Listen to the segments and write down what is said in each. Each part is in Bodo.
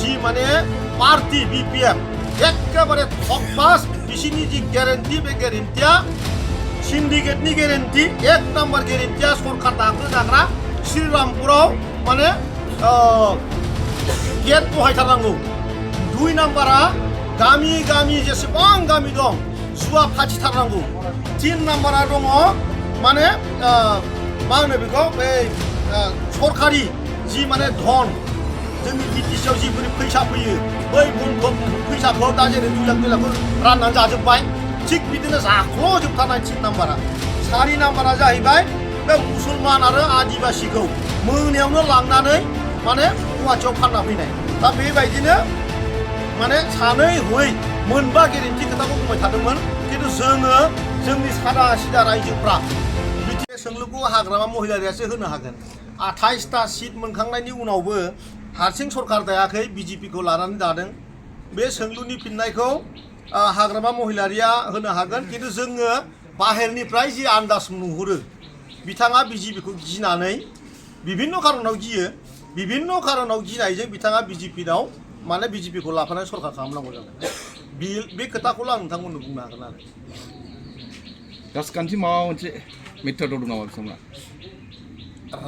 जि माने पार्टी BPM एकेबारे थकबास बिसिनि जि गेरेन्टि बे गेरेन्टिया सिन्डिकेटनि गेरेन्टि एक नम्बर गेरेन्टिया सरकार दाखो जाग्रा श्रीरामपुराव माने गेट बहायथारनांगौ। 2 नाम्बारा गामि गामि जेसेबां गामि दं जुवा फाथिथारनांगौ। 3 नाम्बारा दङ माने मा होनो बेखौ बै सरकारि जि माने धन जोंनि बिटिसिआव जिफोर फैसा फैयो बै फैसाखौ दा जेरै 2 लाखखौ राननानै जाजोब्बाय थिग बिदिनो जाख्ल'जोबथारनाय 3 नाम्बारा। 4 नाम्बारा जाहैबाय बे मुसलमान आरो आदिबासिखौ मोनायावनो लांनानै माने गुवाहाटियाव फानना फैनाय। दा बेबायदिनो माने सानै हयै मोनबा गेरेन्टि खोथाखौ बुंबाय थादोंमोन खिन्थु जोङो जोंनि सादा सिदा रायजोफ्रा बिटिआर सोंलुखौ हाग्रामा महिलारियासो होनो हागोन। 28टा सिट मोनखांनायनि उनावबो हारसिं सरकार दायाखै बिजेपिखौ लानानै दादों। बे सोंलुनि फिननायखौ हाग्रामा महिलारिया होनो हागोन खिन्थु जोङो बाहेरनिफ्राय जि आन्दाज नुहुरो बिथाङा बिजेपिखौ गिनानै बिभिन्न खारनाव गियो बिभिन्न खारनाव गिनायजों बिथाङा बिजेपिनाव माने बिजेपिखौ लाफानानै सरकार खालामनांगौ जादों। बे खोथाखौल' आं नोंथांमोननो बुंनो हागोन आरो राजखान्थि माबा मोनसे मेथड दं नामा बिथांमोना?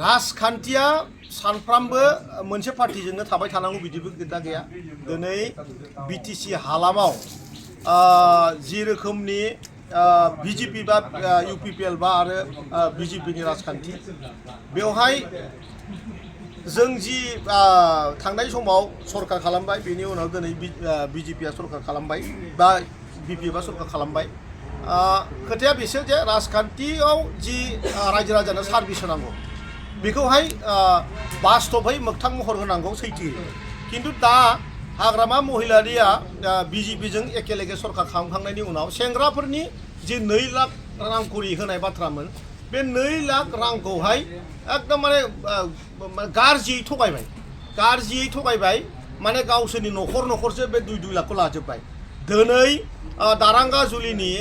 राजखान्थिया सानफ्रामबो मोनसे पार्टिजोंनो थाबाय थानांगौ बिदिबो खोथा गैया। दिनै बिटिसि हालामाव जि रोखोमनि बिजेपि बा इउपिपिएल बा आरो बिजेपिनि राजखान्थि बेवहाय जों जि थांनाय समाव सरकार खालामबाय बेनि उनाव दिनै बिजेपिया सरकार खालामबाय बा बिपिएफआ सरकार खालामबाय। खोथाया बेसो जे राजखान्थियाव जि रायजो राजानो सार्भिस होनांगौ बेखौहाय बास्तबै मोगथां महर होनांगौ सैथो। खिन्थु दा हाग्रामा महिलारिया बिजेपिजों एखे लेगे सरकार खालामखांनायनि उनाव सेंग्राफोरनि जि 2 लाख रां करि होनाय बाथ्रामोन बे 2 लाख रांखौहाय एकदम माने गाज्रियै थगायबाय माने गावसोरनि न'खरसो बे 2 लाखखौ लाजोब्बाय। दिनै दारांगा जुलिनि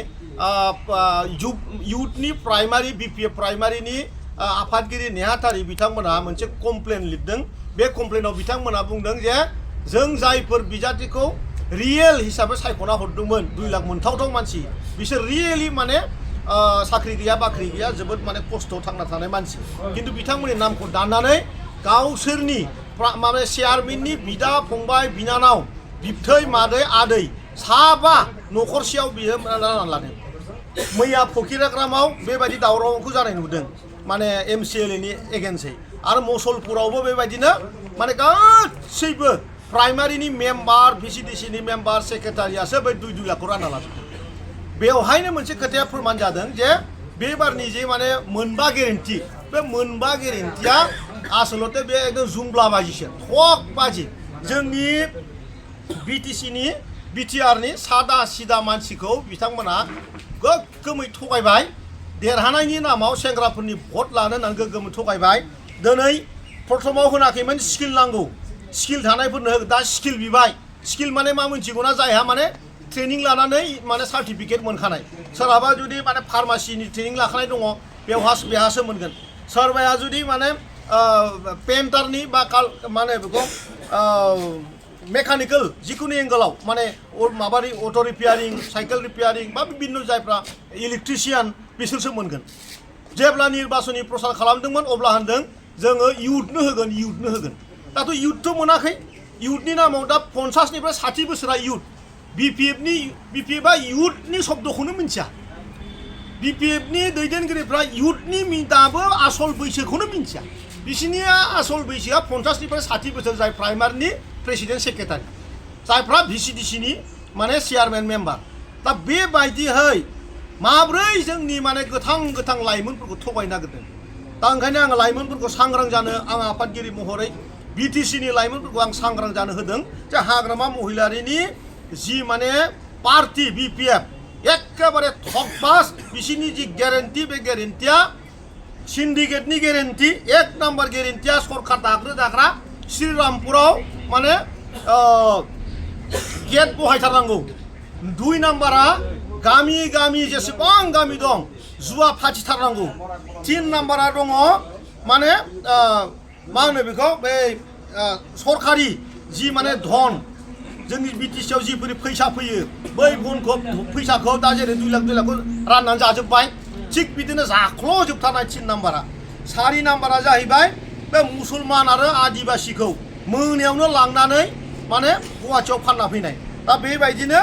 इउथनि प्राइमारि बिपिएफ प्राइमारिनि आफादगिरि नेहाथारि बिथांमोना मोनसे कमप्लेन लिरदों। बे कमप्लेनाव बिथांमोना बुंदों जे जों जायफोर बिजाथिखौ रियेल हिसाबै सायख'ना हरदोंमोन 2 लाख मोनथावथाव मानसि बिसोर रियेलि माने साख्रि गैया बाख्रि गैया जोबोद माने खस्थ' थांना थानाय मानसि खिन्थु बिथांमोननि नामखौ दाननानै गावसोरनि माने चेयारमेननि बिदा फंबाय बिनानाव बिबथै मादै आदै 7 न'खरसेयाव बियो लादों। मैया फकिराग्रामाव बेबायदि दावरावखौ जानाय नुदों माने MCLAनि एगेन्स्टै आरो मुसलपुरावबो बेबायदिनो माने गासैबो प्राइमारिनि मेम्बार VCDCनि मेम्बार सेक्रेटारियासो बै 2 लाखखौ रानना लाजोबदों। बेवहायनो मोनसे खोथाया फोरमान जादों जे बेबारनि जे माने मोनबा गेरेन्टि बे मोनबा गेरेन्टिया आसलते बे एकदम जुमब्ला बाजिसो थकबाजि जोंनि बिटिसिनि बिटिआरनि सादा सिदा मानसिखौ बिथांमोना गोग्गोमै थगायबाय। देरहानायनि नामाव सेंग्राफोरनि भट लानो होननानै गोग्गोमै थगायबाय। दिनै प्रथमाव होनाखैमोन स्किल नांगौ स्किल थानायफोरनो दा स्किल बिबाय। स्किल माने मा मोनथिगौना जायहा माने ट्रेनिं लानानै माने सार्टिफिकेट मोनखानाय सोरहाबा जुदि माने फार्मासिनि ट्रेनिं लाखानाय दङ बेहासो मोनगोन। सोरबाया जुदि माने पेन्टारनि बा माने बेखौ मेकानिकेल जिखुनु एंगलाव माने माबानि अट' रिपेयारिं साइकेल रिपेयारिं बा बिभिन्न जायफ्रा इलेक्ट्रिशियान बिसोरसो मोनगोन। जेब्ला निर्बाचननि प्रसार खालामदोंमोन अब्ला होनदों जोङो इउथनो होगोन दाथ' इउथथ' मोनाखै। इउथनि नामाव दा 50निफ्राय 60 बोसोरा इउथ बिपिएफआ इउथनि शब्दखौनो मिन्थिया। बिपिएफनि दैदेनगिरिफ्रा इउथनि दाबो आसल बैसोखौनो मिन्थिया। बिसोरनिया आसल बैसोआ 50निफ्राय 60 बोसोर जाय प्राइमारिनि प्रेसिडेन्ट सेक्रेटारि जायफ्रा VCDCनि माने चेयारमेन मेम्बार। दा बेबायदिहै माब्रै जोंनि माने गोथां लाइमोनफोरखौ थगायनो नागिरदों। दा ओंखायनो आङो लाइमोनफोरखौ सांग्रां जानो आं आफादगिरि महरै बिटिसिनि लाइमोनफोरखौ आं सांग्रां जानो होदों जे हाग्रामा महिलारिनि जि माने पार्टी BPF एकेबारे थकबास बिसिनि जि गेरेन्टि बे गेरेन्टिया सिन्डिकेटनि गेरेन्टि एक नम्बर गेरेन्टिया सरकार दाग्रो जाग्रा श्रीरामपुराव माने गेट बहायथारनांगौ। 2 नाम्बारा गामि गामि जेसेबां गामि दं जुवा फाथिथारनांगौ। 3 नाम्बारा दङ माने मा होनो बेखौ बै सरकारि जि माने धन जोंनि बिटिसिआव जिफोर फैसा फैयो बै बनखौ फैसाखौ दा जेरै 2 लाखखौ राननानै जाजोब्बाय थिग बिदिनो जाख्ल'जोबथारनाय 3 नाम्बारा 4 नाम्बारा जाहैबाय बे मुसलमान आरो आदिबासिखौ मोनायावनो लांनानै माने गुवाहाटियाव फानना फैनाय दा बेबायदिनो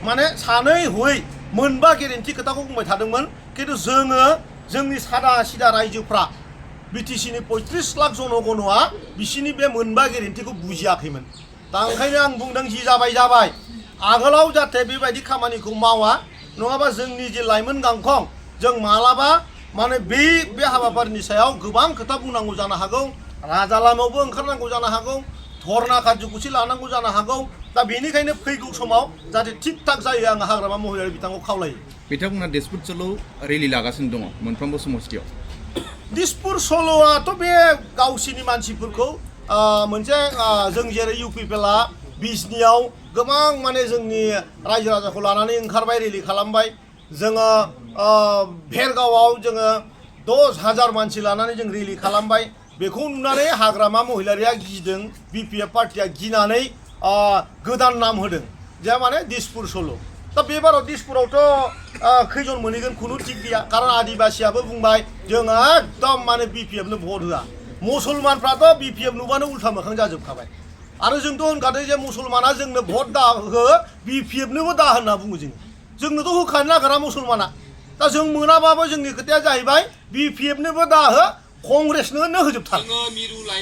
माने सानै हयै मोनबा गेरेन्टि खोथाखौ बुंबाय थादोंमोन खिन्थु जोङो जोंनि सादा सिदा रायजोफ्रा बिटिसिनि 35 लाख जनगणआ बिसिनि बे मोनबा गेरेन्टिखौ बुजियाखैमोन दा ओंखायनो आं बुंदों जि जाबाय आगोलाव जाहाथे बेबायदि खामानिखौ मावा नङाबा जोंनि जे लाइमोन गांखं जों मालाबा माने बे हाबाफारिनि सायाव गोबां खोथा बुंनांगौ जानो हागौ राजा लामायावबो ओंखारनांगौ जानो हागौ धरना कार्ज'खुसि लानांगौ जानो हागौ दा बेनिखायनो फैगौ समाव जाहाथे थिग थाक जायो आं हाग्रामा महिलारि बिथांखौ खावलायो बिथांमोना दिसपुर सल'आव रेलि लागासिनो दङ मोनफ्रोमबो समस्थियाव दिसपुर सल'आथ' बे गावसिनि मानसिफोरखौ मोनसे जों जेरै इउपिपिएलआ बिजनियाव गोबां माने जोंनि रायजो राजाखौ लानानै ओंखारबाय रेलि खालामबाय जोङो भेरगावआव जोङो 10,000 मानसि लानानै जों रेलि खालामबाय बेखौ नुनानै हाग्रामा महिलारिया गिदों बिपिएफ पार्टिया गिनानै गोदान नाम होदों जे माने दिसपुर सल' दा बेबाराव दिसपुरावथ' खैजन मोनहैगोन खुनु थिग गैया खारन आदिबासियाबो बुंबाय जों एकदम माने बिपिएफनो भट होआ मुसलमानफ्राथ' बिपिएफ नुबानो उल्था मोखां जाजोबखाबाय आरो जोंथ' होनखादों जे मुसलमाना जोंनो भट दा हो बिपिएफनोबो दा होनना बुङो जोंनोथ' होखानो नागिरा मुसलमाना दा जों मोनाबाबो जोंनि खोथाया जाहैबाय बिपिएफनोबो दा हो कंग्रेसनो होजोबथार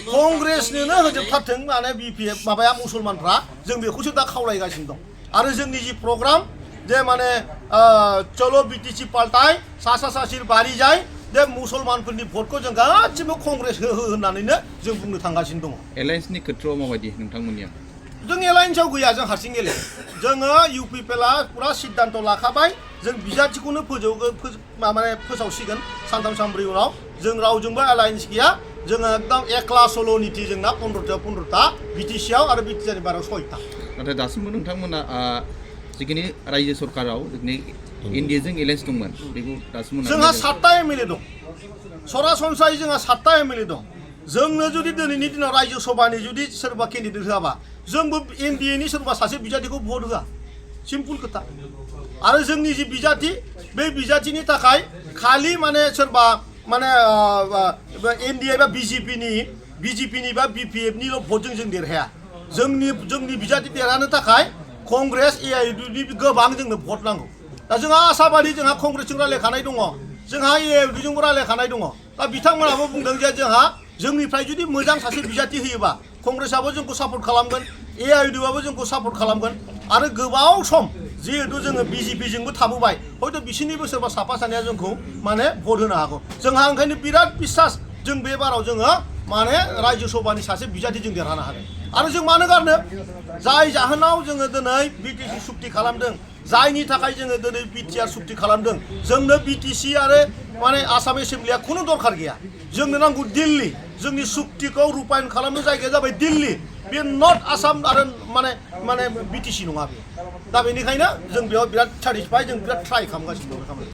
कंग्रेसनो होजोबथारथों माने बिपिएफ माबाया मुसलमानफ्रा जों बेखौसो दा खावलायगासिनो दं आरो जोंनि जि प्रग्राम जे माने चलो बिटिसि पाल्टाय सा सासिर बारि जाय जे मुसलमानफोरनि भटखौ जों गासिबो कंग्रेस हो होननानैनो जों बुंनो थांगासिनो दङ एलायन्सनि खेथ्रआव माबायदि नोंथांमोननिया जों एलायन्सआव गैया जों हारसिं गेले जोङो इउपिपिएलआ पुरा सिद्धान्त लाखाबाय जों बिजाथिखौनो माने फोसावसिगोन सानथाम सानब्रै उनाव जों रावजोंबो एलायन्स गैया जोङो एकदम एकला सल' निति जोंना 15ता बिटिसिआव आरो बिटिसिनि बाराव 6ता नाथाय दासिमबो नोंथांमोना जिखिनि रायजो सरकाराव जोंनि एनडिएजों एलायन्स दंमोन बेखौ दासिमबो जोंहा 7ता एमएलए दं सरासनस्रायै जोंहा 7ता एमएलए दं जोंनो जुदि दिनैनि दिनाव रायजो सभानि जुदि सोरबा केन्डिडेट होआबा जोंबो एनडिएनि सोरबा सासे बिजाथिखौ भट होआ सिम्पल खोथा आरो जोंनि जि बिजाथि बे बिजाथिनि थाखाय खालि माने सोरबा माने एनडिए बा बिजेपिनि बा बिपिएफनिल' भटजों जों देरहाया जोंनि बिजाथि देरहानो थाखाय कंग्रेस एआइडिनि गोबां जोंनो भट नांगौ दा जोंहा आसाबादि जोंहा कंग्रेसजों रायलायखानाय दङ जोंहा एआइडिजोंबो रायलायखानाय दङ दा बिथांमोनाबो बुंदों जे जोंहा जोंनिफ्राय जुदि मोजां सासे बिजाथि होयोबा कंग्रेसआबो जोंखौ सापर्ट खालामगोन एआइडिआबो जोंखौ सापर्ट खालामगोन आरो गोबाव सम जिहेतु जोङो बिजेपिजोंबो थाबोबाय हयथ' बिसोरनिबो सोरबा साफा सानैया जोंखौ माने भट होनो हागौ जोंहा ओंखायनो बिराद बिसास जों बे बाराव जोङो माने रायजो सभानि सासे बिजाथि जों देरहानो हागोन आरो जों मानो गारनो जाय जाहोनाव जोङो दिनै बिटिसि सुक्ति खालामदों जायनि थाखाय जोङो दिनै बिटिआर सुक्ति खालामदों जोंनो बिटिसि आरो माने आसाम एसेम्ब्लिया खुनु दरखार गैया जोंनो नांगौ दिल्ली जोंनि सुक्तिखौ रुपायन खालामनो जायगाया जाबाय दिल्ली बे नर्थ आसाम आरो माने बिटिसि नङा बे दा बेनिखायनो जों बेयाव बिराद सेटिसफाइ जों बिराद ट्राइ खालामगासिनो दं